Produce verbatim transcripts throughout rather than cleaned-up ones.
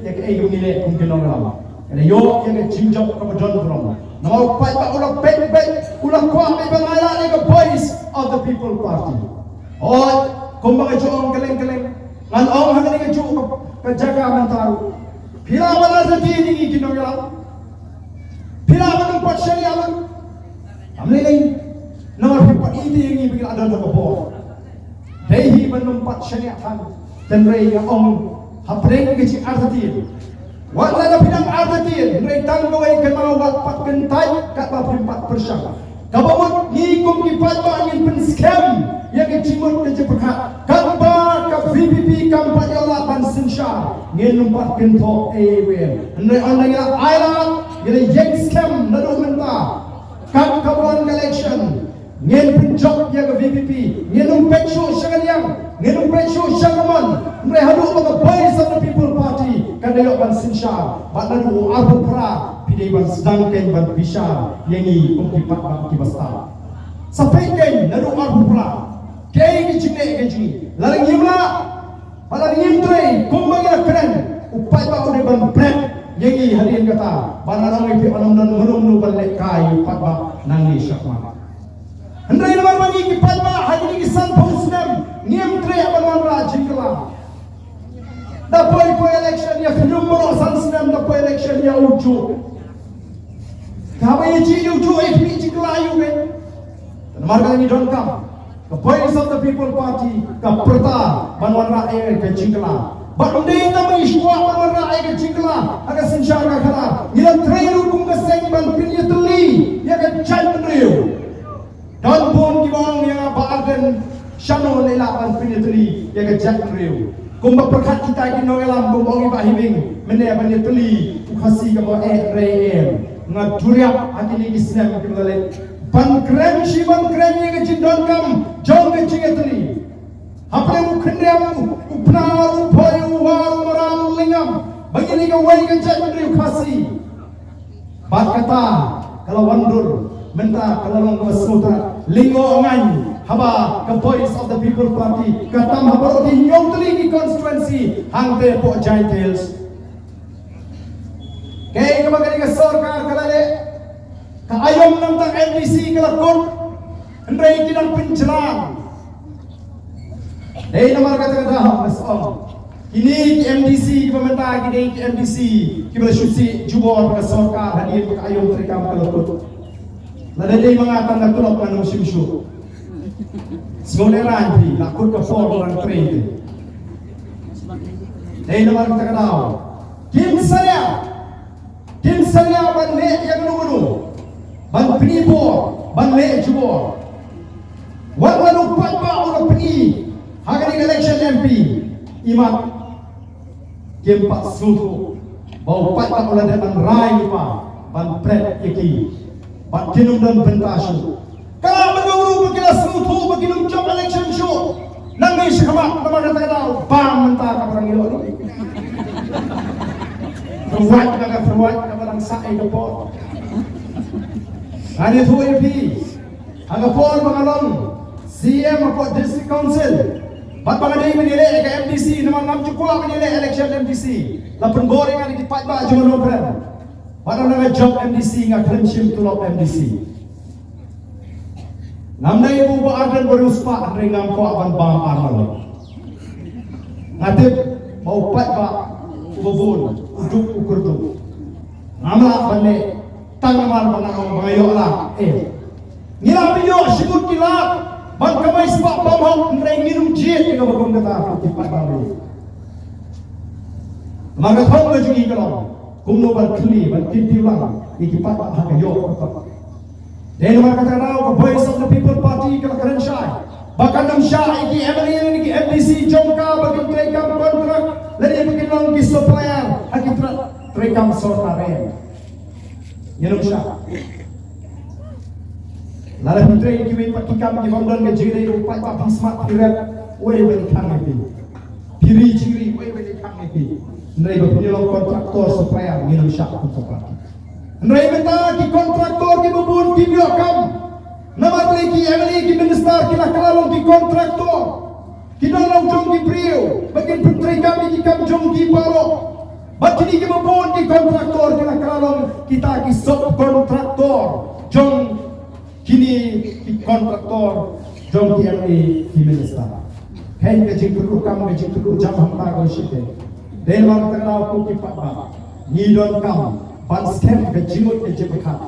Ïa kaei kaba ngi leh kum ki nongïalam. Ka la ïoh ïa ka jingjop kaba don burom. Namar u paidbah u la peit beit, u la kwah beit ban ailad ïa ka Voice of the People Party. Hooid, kumba nga ju ong kylleng kylleng, ngan ong ha kane kajuh ka, ka jaka mynta ruh. Phi lah ban artatien ïa ngi ki nongïalam. Phi lah ban ym pat shaniah lut. Kam lei lei. Namar phi pat ïeit ïa ngi ba ngi la don ha ka bor. Dei hi ban ym pat shaniah than. Hynrei nga ong hapdeng ka jingartatien, wat la da phi dang artatien, hynrei tang kawei ka daw wat pat kyntait katba phim pat pyrshang. Kaba mut ngi kum ki paidbah ngin pynskhem ïa ka jingmut ka jingpyrkhat. Katba ka V P P kam pat ïoh lad ban synshar, ngin ym pat kynthoh ei ei ruh. Hynrei ynda ngi la ailad, ngi la ïeng skhem naduh mynta. Kat kaba wan ka election, ngin pynjop ïa ka V P P, ngin ym peit shuh sha ka liang, ngin ym peit shuh sha ka mon. Hynrei haduh ba ka Voice of the People Party kan da ïoh ban synshar, bad naduh u arphew phra phi dei ban sdang kein ban bishar ïa ngi kum ki paidbah kiba stad. Sa peit kein naduh u arphew phra, kaei ka jingleh ka jong ngi. Lada ngim lah, bad lada ngim trei kumba ngi la kren, u paidbah u dei ban bret ïa ngi hadien kata. Bad ngan ong ïa phi, ym don mano mano ban leh kai ïa u paidbah nangne shakhmat. Hynrei namar ba ngi ki paidbah ha kine ki sanphew snem ngim treh ban wanrah jingkylla. Da poi poi election ïa khñium baroh san snem, da poi election ïa u juh. Kaba ïa jingjuh ïa khmih jingkylla ïa u, namar ba ngi donkam. Ka Voice of the People Party ka pyrta ban wanrah ïa ka jingkylla. Bad ym dei tang ba ngi shu kwah ban wanrah ïa ka jingkylla ha ka synshar ka khadar. Ngi la trei ruh kum ka seng ban pynïatylli ïa ka jaitbynriew. Don bun kiba ong ïa nga, Bah Ardent, shano ngi lah ban pynïatylli ïa ka jaitbynriew. Kumba pyrkhat kita ki nongïalam, kumba ong i Bah Hibing mynne, ban ïatylli u Khasi kaba eh re em. Nga duriap ha kine ki snem kiba la leit ban kren shi ban kren ïa ka jingdonkam jong ka jingïatylli. Hapdeng u Khynriam, u Pnar, u Bhoi, u War, u Maram, u Lyngngam, ba ngi dei kawei ka jaitbynriew Khasi. Bad kata ka la wan dur, mynta ka la long kaba sngewtynnat. Lyngngoh ngaiñ haba ka Voice of the People Party ka tam ha baroh ki hynñiew tylli ki constituency hangtei hapoh Jaintia Hills. Kaei kaba kane ka sorkar ka la leh? Ka aïom namar tang MDC ka la kut, hynrei ki dang pynjlan. Dei namar kata ka daw nga ong, kine ki MDC kiba mynta ki dei ki MDC kiba la shu sih jubor ka sorkar hadien ba ka aïom treikam ka la kut. Lada dei ma nga tang ka tulop ngan ym shim shuh. Sngewlehraiñ phi, la kut ka por ba ngan trei te. Dei namar kata ka daw kim salia, kim salia ban leh ïa kano kano, ban pyni por, ban leh jubor. Wat lada u paidbah u la pyni ha kane ka election MP, imat kim pat sngewthuh ba u paidbah u la dep ban rai lypa ban pret ïa ki. Bad kin ym don bynta shuh. Ka la mynta ruh ba ki la sngewthuh ba kin ym jop election shuh. Nangne shakhmat namar kata ka daw bam mynta kaba dang ïoh. Tyrwat na ka tyrwat kaba dang sah ïa ka por. Ngan ïathuh ïa phi, ha ka por ba nga long CEM hapoh District Council, bad ba nga dei ban ïaleh ïa ka MDC, namar ngam ju kwah ban ïaleh election MDC, la pynbor ïa nga da ki paidbah jong ka Nongkrem. Bad ynda nga jop MDC nga khlem shim tulop MDC. Ngam dei ba u Bah Ardent ba riewspah, hynrei ngam kwah ban bam ar malot. Nga tip ba u paidbah uba bun u duk u kyrduh. Ngam lah ban leh tang namar ba nga ong ba nga ïoh lad. Eh, ngi lah ban ïoh shibun ki lad ban kamai spah bam hok, hynrei ngin ym jied ïa kaba kum kata, ki paidbah. Namar ka thong ka jong ngi ka long kumno ban khmih, ban kyntiew lang ïa ki paidbah ha ka ïoh ka kot. Dei namar kata ka daw ka Voice of the People Party ka la kren shai ba kan ym shah ïa ki MLA lane ki MDC jong ka ba kin treikam kontrak lane ba kin long ki supplier ha ki tre-, treikam sorkar. Ngin ym shah. Lada phi trei kiwei pat ki kam ki bym don ka jingïadei u paidbah, phi smat phi rep, uei uba ïai khang ïa phi? Phi ri jingri, uei uba ïai khang ïa phi? Hynrei ba phin long kontraktor supplier, ngin ym shah kum ka party. Hynrei mynta ki kontraktor kiba bun kim ïoh kam. Namar balei ki MLA, ki minister ki la kylla long ki kontraktor. Ki don la u jong ki briew ba kin pyntreikam ïa ki kam jong ki baroh. Bad kine kiba bun ki contractor ki la kylla long kita ki sub contractor jong kine ki contractor jong ki MLA ki minister. Hynrei ka jingtudduh kam, ka jingtudduh jam hangta ka shite. Dei namar kata ka daw ko ki paidbah, ngi donkam ban skhem ka jingmut ka jingpyrkhat.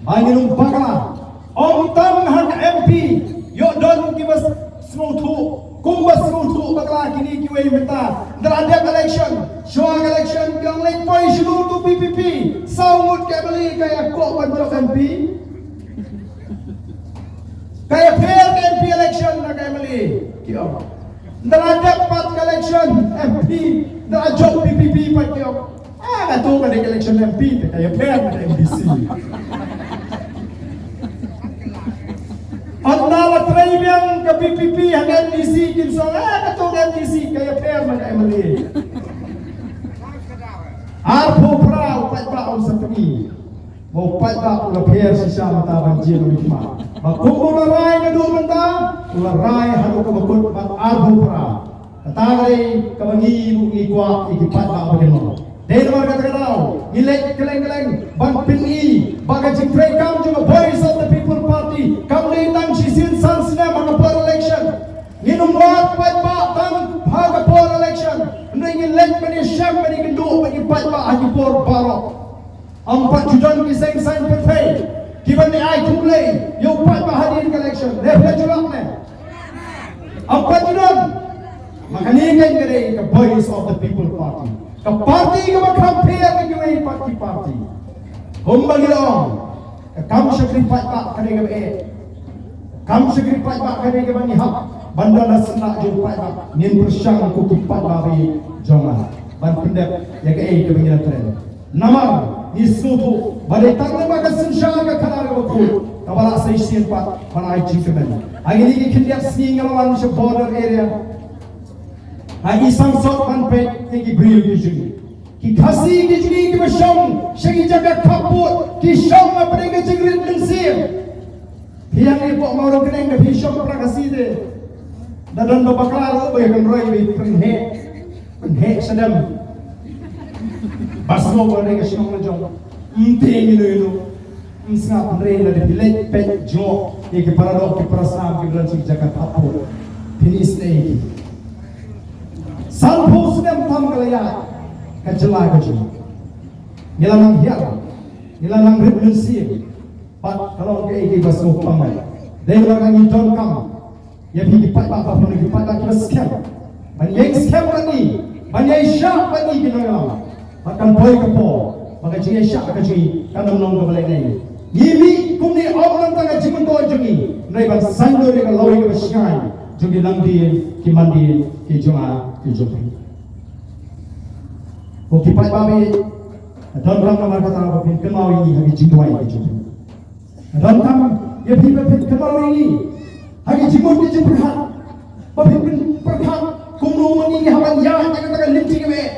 Ba ngin ym bakla. Ym tang ha ka MP, ïoh don kiba sngewthuh, kumba sngewthuh bakla kine kiwei mynta. Ynda la dep election, shuwa ka election ki ong leit poi sha tu VPP. Saw ngut ka MLA ka ïakoh ban jop MP. Ka ïapher ka MP election na ka MLA, ki ong. Ynda la dep pat ka election MP, ynda la jop VPP pat ki ong, ah, kato ka dei ka election MP, te ka ïapher na ka MDC. Ynda la trei biang ka VPP ha ka MDC, kin sa ong, ah, kato ka MDC ka ïapher na ka MLA. Arphew phra u paidbah un sa pyni. Ba u paidbah u la pher shisha mynta ban jia bad u khmat. Ba kumba u la rai naduh mynta, u la rai haduh kaba kut bad arphew phra. Kata ka dei kaba ngi ruh ngi kwah ïa ki paidbah ba kin long. Dei namar kata ka daw ngi leit kylleng kylleng ban pyni ba ka jingtrei kam jong ka Voice of the People Party kam dei tang shisien san snem ha ka por election. Ngin ym wad paidbah tang ha ka por election. Hynrei ngi leit ban ïashem ban ïakynduh bad ki paidbah ha ki por baroh. Ym pat ju don ki seng saiñ pyrthei kiban ai khublei ïa u paidbah hadien ka election. Ne phi la ju lap ne? Ym pat ju don. Ma kane ka dei ka Voice of the People Party, ka party kaba kham pher na kiwei pat ki party. Kumba ngi la ong, ka kam shakri paidbah ka dei kaba eh. Kam shakri paidbah ka dei kaba ngi hap ban don ha syndah jong paidbah. Ngin pyrshang ko ki paidbah ba ïeit jong nga ban pyndep ïa kaei kaba ngi la trei. Namar ngi sngewthuh ba dei tang lyngba ka synshar ka khadar kaba khuid kaba lah sa shisien pat ban ai jingkmen. Ha kine ki khyndiat sngi nga la wan sha border area. Nga i sangsot ban peit ïa ki briew ki jong ngi. Ki Khasi ki jong ngi kiba shong sha ki jaka khappud ki shong hapdeng ka jingrit mynsiem. Phi ïa ngi pok Mawryngkneng da phi shong pra Khasi te. Da don ba bakla ruh ba ïa kan roi ba pynheh, pynheh shadem. Ba sngewbha ba dei ka shnong la jong. Ym tieng ino ino. Ym sngap hynrei lada phi leit peit jngoh ïa ki paradoh ki parasnam kiba don sha ki jaka khappud, phin isynei ïa ki. Sanphew snem tam ka la ïaid ka jylla ka jong ngi. Ngi la nang hiar, ngi la nang rit mynsiem. Bad ka long kaei kaei ba sngewpang. Dei namar ngi donkam ïa phi ki paidbah, ba phi ki paidbah kiba skhem ban ïeng skhem bad ngi, ban ïeng shah bad ngi ki nongïalam. Bad kan poi ka por ba ka jingïeng shah ka jong ngi kan ym long kaba lehnoh. Ngi mih kumne ym long tang ka jingmyntoi jong ngi, hynrei ban saiñdur ïa ka lawei kaba shngaiñ jong ki langdien ki mandien ki jong nga ki jong phi. Ko ki paidbah, nga donkam namar kata ba phin kynmaw ïa ngi ha ki jingduwai ki jong phi. Nga donkam ïa phi ba phin kynmaw ïa ngi ha ki jingmut ki jingpyrkhat, ba phin pyrkhat kumno ma ngi ngi hap ban ïaid ïa kata ka lynti kaba eh,